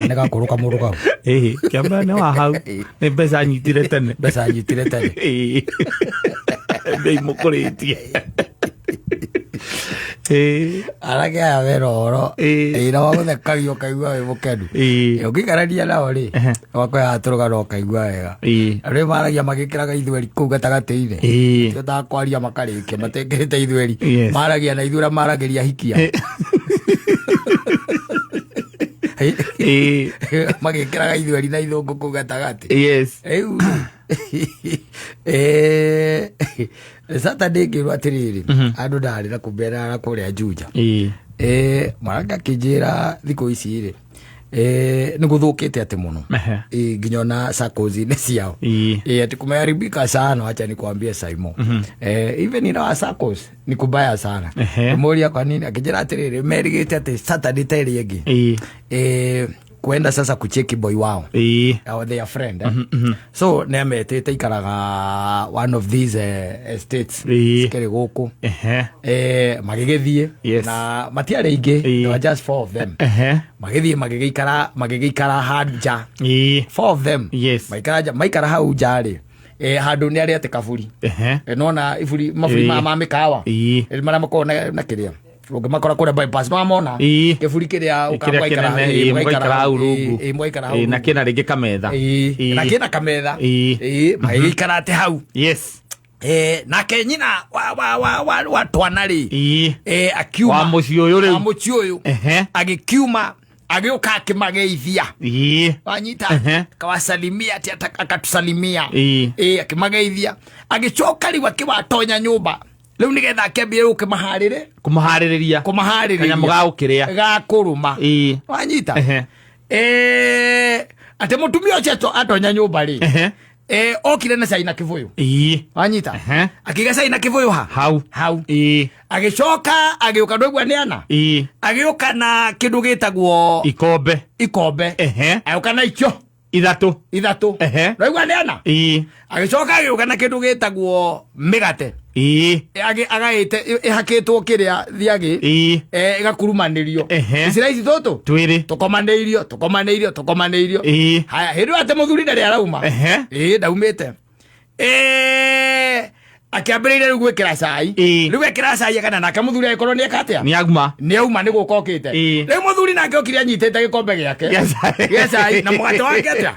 Nĩ gakũrũ kamũndũ kau. Ĩĩ, kĩamba nĩ wa hau nĩ mbeca nyitire tene. Mbeca nyitire tene. Ĩĩ. Mbia imũkũrĩtie. Ĩĩ. Anake aya mena ũhoro. Ĩĩ. Ĩĩ, na wagũthekagia ũkaigua wĩ mũkenu. Ĩĩ. Ũngĩikarania nao rĩ, Ehe. wakoyaga tũrũgano ũkaigua wega. Ĩĩ. Andũ maragia magĩkĩraga ithweri kũu gatagatĩ-inĩ. Ĩĩ. Tiotaga kwaria makarĩkia matekĩrĩte ithweri. Yes. Maragia na ithuĩ ũrĩa maragĩria hikia. Ĩĩ. Magĩkĩraga ithweri na ithũngũ kũu gatagatĩ. Yes. Rĩu Saturday ngĩrwo atĩrĩrĩ, andũ ndarĩ na kumbe na kũrĩa Juja. Ĩĩ. Mwanake akĩnjĩra thikũ ici rĩ, nĩ gũthũkĩte atĩ mũno. Ehe. Nginya ona sacos-inĩ ciao. Ĩĩ. Ati kumeharibika sana, wacha nikwambie Saimo. Even in our circles ni kubaya sana. Ehe. Mũria kwa nini? Akĩnjĩra atĩrĩrĩ, merigĩte atĩ Saturday ta ĩrĩa ĩngĩ. Ĩĩ. Kwenda sasa kucheki boy wao. Ĩĩ. Or their friend. Eh? So nĩametĩte ikaraga one of these estates Ĩĩ. cikĩrĩ gũkũ. Ehe. Magĩgĩthiĩ Yes. na matiarĩ aingĩ, Ĩĩ. there were just four of them. Ehe. Magĩthiĩ magĩgĩikara handũ nja. Ĩĩ. Four of them. Yes. Maikara nja, maikara hau nja rĩ, handũ nĩ arĩ atĩ kaburi. Ehe. Nona iburi maburi Ĩĩ. ma mĩkawa. Ĩĩ. Marĩa makoragwo na kĩrĩa ũngĩmakora kũrĩa bypass no amona Ĩĩ. kĩburi kĩrĩa Kĩrĩa kĩnene, ĩĩ, mũgaikara hau rungu. Mũgaikara hau Ĩĩ, na rungu. kĩna rĩngĩ kametha. Ĩĩ, Ĩĩ. na kĩna kametha. Ĩĩ. Ĩĩ, magĩgĩikara atĩ hau. Yes. Nake nyina wa twana rĩ, Ĩĩ. akiuma Wa mũciĩ ũyũ rĩu. wa mũciĩ ũyũ. Ehe. Agĩkiuma agĩũka akĩmageithia. Ĩĩ. Wanyita Ehe. akawasalimia ati akatusalimia. Ĩĩ. Akĩmageithia agĩcoka rĩu akĩwatonya nyũmba rĩu nĩgetha akĩambie gũkĩmaharĩre Kũmaharĩrĩria. Kũmaharĩrĩria. Kanyamũ ga gũkĩrĩa. Ga kũrũma. Ĩĩ. Wanyita. Ehe. Atĩ mũtumia ũcio atonya nyũmba rĩ, Ehe. Okire na cai na kĩbũyũ. Ĩĩ. Wanyita. Ehe. Akĩiga cai na kĩbũyũ ha Hau. Hau. Ĩĩ. Agĩcoka agĩũka ndwaigua nĩ ana. Ĩĩ. Agĩũka na kĩndũ gĩtagwo Ikombe. Ikombe. Ehe. Agĩũka na icio Ithatũ. Ithatũ. Ehe. Ndwaigua nĩ ana. Ĩĩ. Agĩcoka agĩũka na kĩndũ gĩtagwo mĩgate. Ĩĩ. Agaĩte ĩhakĩtwo kĩrĩa thiagĩ. Ĩĩ. Ĩgakurumanĩrio. Ehe. Icira ici tũtũ Twĩrĩ. Tũkomanĩirio tũkomanĩirio tũkomanĩirio. Ĩĩ. Haya, hĩndĩ ĩyo atĩ mũthuri ndarĩ arauma. Ehe. Ĩĩ, ndaumĩte. Akĩambĩrĩria rĩu gwĩkĩra cai. Ĩĩ. Rĩu ekĩra cai akana nake mũthuri agĩkorwo nĩ eka atĩa. Nĩ auma. Nĩ auma nĩ gũka okĩte. Ĩĩ. Rĩu mũthuri nake okire anyitĩte gĩkombe gĩake Gĩa cai. Gĩa cai na mũgate wake atĩa.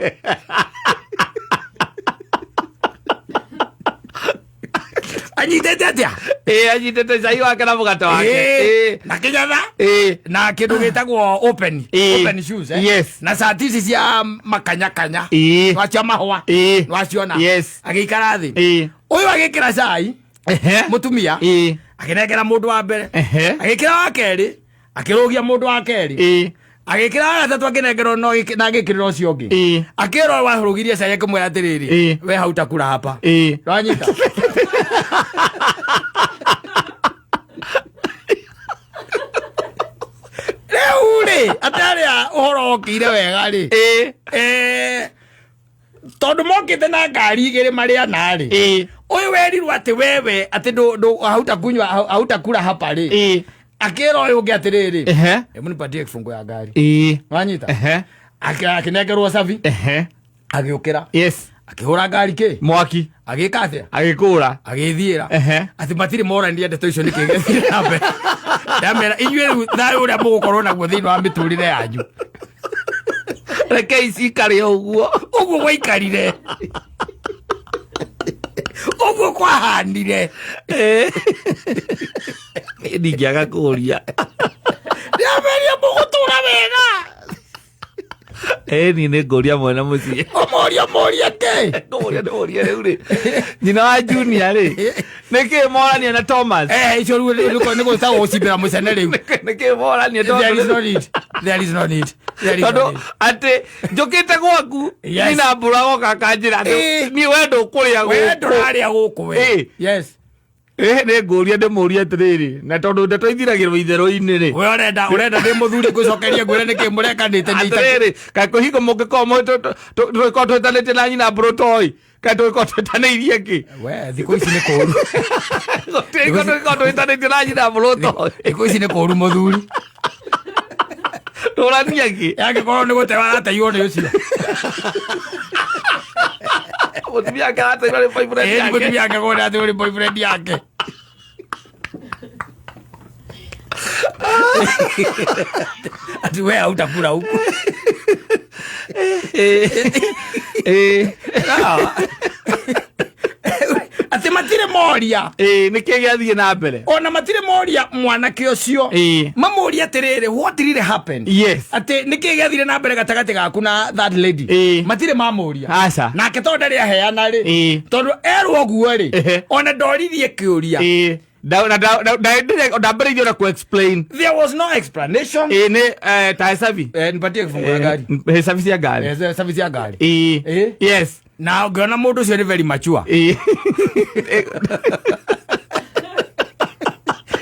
Anyitĩte atĩa? Ĩĩ, anyitĩte cai wake na mũgate wake. Ĩĩ, Ĩĩ. Na kĩnyatha Ĩĩ. na kĩndũ gĩtagwo open Ĩĩ. open shoes, eh? Yes. Na cati ici cia makanyakanya. Ĩĩ. Nwacia mahũa. Ĩĩ. Nwaciona. Yes. Agĩikara thĩ. Ĩĩ. Ũyũ agĩkĩra cai. Ehe. Mũtumia Ĩĩ. akĩnengera mũndũ wa mbere. Ehe. Agĩkĩra wa kerĩ, akĩrũgia mũndũ wa kerĩ. Ĩĩ. Agĩkĩra wa gatatũ, akĩnengerwo no na agĩkĩrĩra ũcio ũngĩ. Ĩĩ. Akĩrwo warũgirie cai akĩmwĩra atĩrĩrĩ, Ĩĩ. we hautakura hapa. Ĩĩ. Wanyita. Rĩu rĩ, atarĩa ũhoro wokĩire wega rĩ, Ĩĩ. Tondũ mokĩte na ngari igĩrĩ marĩ ana rĩ, Ĩĩ. Ũyũ werirwo atĩ wewe atĩ hautakunywa hautakura hapa rĩ, Ĩĩ. Akĩra ũyũ ũngĩ atĩrĩrĩ, Ehe. Hebu nipatie kifungo ya ngari. Ĩĩ. Wanyita. Ehe. Akĩnengerwo cabi. Ehe. Agĩũkĩra. Yes. Akĩhũra ngari kĩ Mwaki. Agĩka atĩa? Agĩkũra. Agĩthiĩra. Ehe. Atĩ matirĩ morania ndeto icio nĩkĩ gĩthiĩ na mbere. Ndamera inyuĩ rĩu thayũ ũrĩa mũgũkorwo naguo thĩinĩ wa mĩtũrĩre yanyu, Reke cikare o ũguo. Ũguo gwaikarire, ũguo kwahanire. Ndingĩaga kũũria. Ndĩameria mũgũtũra wega. Ĩni nĩ ngũria mwene mũciĩ. Ũmũrie, ũmũrie kĩ. Ngũria ndĩmũrie rĩu rĩ, nyina wa Junior rĩ, nĩkĩ morania na Thomas? Icio rĩu nĩ gwĩtagwo gũcimbĩra mũcene rĩu. Nĩkĩ morania? There is no need, there is no need, there is no Tondũ need. atĩ njũkĩte gwaku, Yes. nyina mbũra goka akanjĩra atĩ niĩ we ndũkũrĩa We gũkũ. ndũrarĩa gũkũ we. Ĩĩ. Yes. Ĩ, nĩ ngũria ndĩmũrie atĩrĩrĩ, na tondũ ndeto ithiragĩrwo itherũ-inĩ rĩ, We ũrenda ndĩ mũthuri ngũcokerie ngwĩre nĩkĩ mũrekanĩte nĩ Atĩrĩrĩ, kaĩ kwĩhingo mũngĩkorwo tũgĩkorwo twĩtanĩtie na nyina mbũrũ toĩ kaĩ tũgĩkorwo twĩtanĩirie kĩ? We thikũ ici nĩ kũru. Gũtirĩ tũgĩkorwo twĩtanĩtie na nyina mbũrũ toĩ. Thikũ ici nĩ kũru mũthuri. Tũrania kĩ? Yangĩkorwo nĩ gũtewa arateirwo nĩ ũcio. Mũtumia wake arateirwo nĩ boyfriend Ĩĩ, yake. mũtumia wake korwo nĩ nĩ boyfriend yake. Ati we hautakula huku. Ĩĩ. Atĩ matirĩ moria. Ĩĩ, nĩkĩ gĩathiĩ na mbere? Ona matirĩ moria mwanake ũcio. Ĩĩ. Mamũria atĩrĩrĩ, what really happened? Yes. Atĩ nĩkĩ gĩathire na mbere gatagatĩ gaku na that lady? Ĩĩ. Matirĩ mamũria. Aca. Nake tondũ ndarĩ aheana rĩ. Ĩĩ. Tondũ erwo ũguo rĩ, Ehe. ona ndoririe kĩũria. Ĩĩ. Ndambĩrĩirie ona ku-explain. There was no explanation. Ĩĩ, nĩ ta hesabi. Nipatie kifungu ya gari. Hesabi cia ngari. Service ya ngari. Ĩĩ. Ĩĩ. Yes. Na ũngĩona mũndũ ũcio nĩ very mature. Ĩĩ.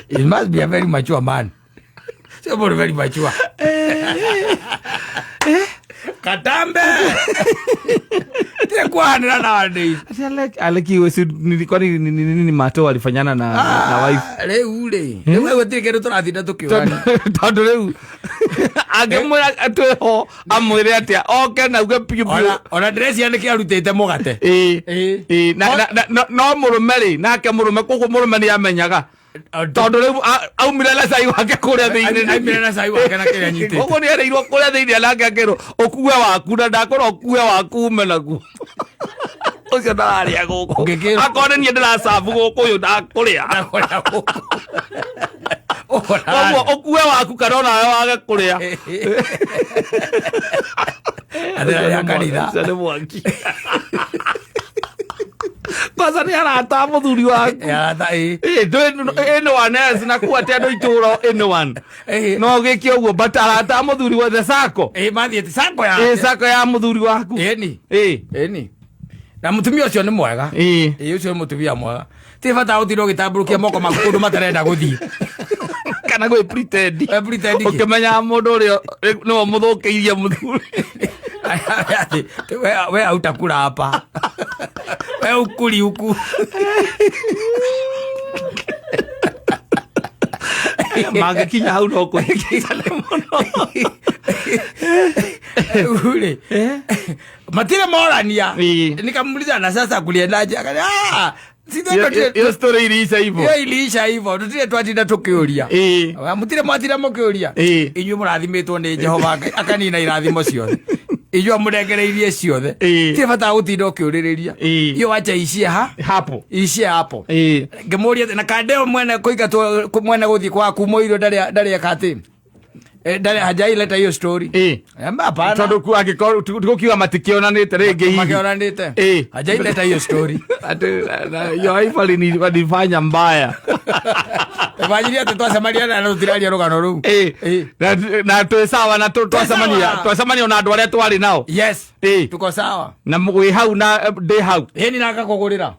He must be a very mature man. Sio mũndũ very mature. Katambe. Tire kuhanĩra nowadays. Ati Alec iwe kwani nini mato walifanyana na wife? Rĩu rĩ, rĩu gũtirĩ kĩndũ tũratinda tũkĩũrania. Tondũ rĩu angĩmwĩra twĩho amwĩre atĩa oke na uge piũ piũ. Ona ndĩreciria nĩkĩ arutĩte mũgate. Ĩĩ. Ĩĩ. Ĩĩ, na no mũrũme rĩ, nake mũrũme koguo mũrũme nĩ amenyaga tondũ rĩu aumire na cai wake kũrĩa thĩinĩ. Aumire na cai wake na kĩrĩa anyitĩte. Koguo nĩ erĩirwo kũrĩa thĩinĩ nake akĩrwo ũkue waku na ndakorwo ũkue waku ume naguo ũcio ndararĩa gũkũ. Ũngĩkĩrwo- Akorwo nĩ niĩ ndĩracabu gũkũ ũyũ ndakũrĩa. Ndakũrĩa gũkũ. Koguo ũkue waku kana onawe wage kũrĩa. Atĩrarĩa kanitha. Ũcio nĩ mwaki. Kwanza nĩ arata a mũthuri waku. Arata, ĩĩ. Ĩĩ, ndũĩ anyone else na kuo atĩ andũ itũũra anyone. Ĩĩ. No gĩke ũguo but arata a mũthuri wa the sacco. Ĩĩ, mathiĩte sacco Ĩĩ, yake. sacco ya mũthuri waku. Ĩni. Ĩĩ. Ĩni. Na mũtumia ũcio nĩ mwega. Ĩĩ. Ĩĩ, ũcio nĩ mũtumia mwega. Ti bata gũtinda ũgĩtambũrũkia moko maku kũndũ matarenda gũthiĩ. Kana gwĩ pretend. Gwĩ pretend kĩ? Ũkĩmenyaga mũndũ ũrĩa nĩwe mũthũkĩirie mũthuri. Atĩ, we hautakula hapa. We ukuli huku. Mangĩkinya hau no kũhĩngĩcane mũno. Rĩu rĩ, matirĩ morania. Ĩĩ. Nikamuuliza na sasa kuliendaje? Akaniambia, "Ah, si Hiyo story iliisha hivyo. Hiyo iliisha hivyo. Tutire twatinda tukiuria. Ĩĩ. Mutire mwatinda mukiuria. Ĩĩ. Inyuĩ mũrathimĩtwo nĩ Jehova Ngai akanina irathimo ciothe. Inyuĩ amũrengereirie ciothe. Ĩĩ. Tirĩ bata wa gũtinda ũkĩũrĩrĩria. Ĩĩ. Iyo wacha icie ha? Hapo. Icie hapo. Ĩĩ. Ngĩmũria atĩ, na kandeo mwene kũingatwo mwene gũthiĩ kwa kuma irio ndarĩ ndarĩ eka atĩ. Ndarĩ hajaileta hiyo story. Ĩĩ. Amba hapana. Tondũ angĩkorwo tũgũkiuga matikĩonanĩte rĩngĩ hihi. Makĩonanĩte. Ĩĩ. Hajaileta hiyo story. Ati your wife alinifanya mbaya. Tũbanjirie atĩ twacemania na tũtiraria rũgano rũu. Ĩĩ. Ĩĩ. Na twĩ sawa na twacemania sawa. twacemania na andũ arĩa twarĩ nao. Yes. Ĩĩ. Tuko sawa. Na wĩ hau na ndĩ hau. Ĩni na ngakũgũrĩra.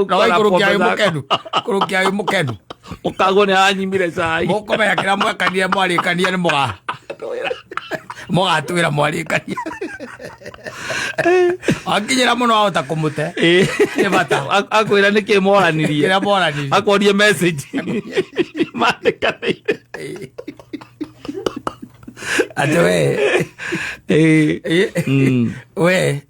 Nogaikũrũkia wĩ mũkenu. Kũrũkia wĩ mũkenu. Mũkagwo nĩ aranyimire cai. Mũkũmenya kĩrĩa mwekania mwarĩkania nĩ mũga. Mũgatwĩra mwarĩkania. Akinyĩra mũno wahota kũmũte. Ĩĩ. Nĩ bata. Akwĩra nĩkĩ moranirie. Kĩrĩa moranirie. Akwonie message. Mandĩkanĩire. Atĩ we. Ĩĩ. We.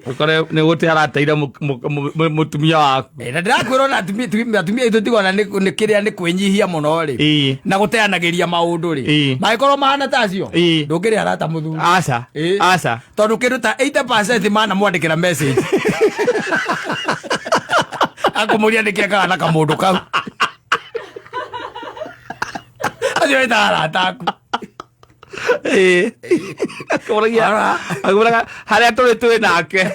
Ũkore nĩ gũte arateire mũtumia waku. Na ndĩrakwĩra ona atumia aitũ tigona nĩ kĩrĩa nĩ kwĩnyihia mũno rĩ. Ĩĩ. Na gũteanagĩria maũndũ rĩ. Ĩĩ. Mangĩkorwo mahana ta acio. Ĩĩ. Ndũngĩrĩ arata mũthuri. Aca. Ĩĩ. Aca. Tondũ kĩndũ ta 80% manamwandĩkĩra message. Akũmũria nĩkĩ ekaga na kamũndũ kau. Acio wĩtaga arata aku. Ĩĩ. Akũragia akũraga harĩa tũrĩ twĩ nake.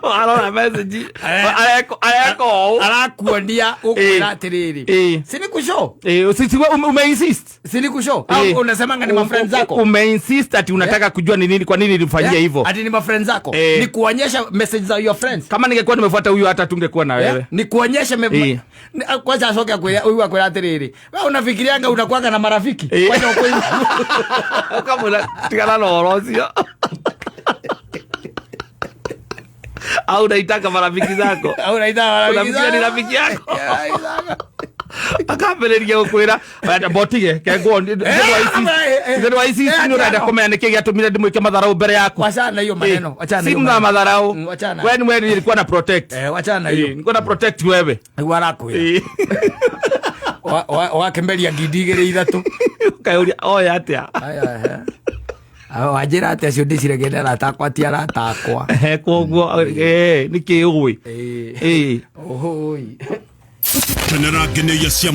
Arora message. Areka ũũ. Arakuonia gũkwĩra atĩrĩrĩ. Ĩĩ. Si nikushow. Ĩĩ, si umeinsist. Si nikushow. Au unasemanga ni mafriends zako. Umeinsist ati unataka kujua ni nini kwa nini nilifanyia hivyo. Ati ni mafriends zako. Ĩĩ. Ni kuonyesha message za your friends. Kama ningekuwa nimefuata huyu hata tungekuwa na wewe. Ni kuonyesha Ĩĩ. Kwanza acoke akwĩra huyu akwĩra atĩrĩrĩ. Wewe unafikirianga unakuanga na marafiki? Ĩĩ. Kwanza ukweli. Ũkamwĩra tigana na ũhoro ũcio. Au unaitaka marafiki zako. Au unaita marafiki Unafikiria ni zako? rafiki yako. Yeah, rafiki zako. Akambĩrĩria gũkwĩra mbotige kengwo thĩinĩ wa ICC nĩ ũrenda kũmenya nĩkĩ gĩatũmire ndĩmwĩke matharau mbere yaku. Wachana na hiyo maneno, wachana na hiyo Simu na maneno. madharau. Wachana. Wewe ni wewe nilikuwa na protect. Eh, wachana na hiyo. Nilikuwa na protect wewe. Nĩguo arakwĩra. Wakĩmeria ngindi igĩrĩ ithatũ. Ũkayũria oya atĩa. Aya, ehe. Wanjĩra atĩ acio ndĩciragia nĩ arata akwa ti arata akwa. Ehe, koguo nĩkĩ ũĩ. Ĩĩ. Ũhũi. Kenera ngeneia cia.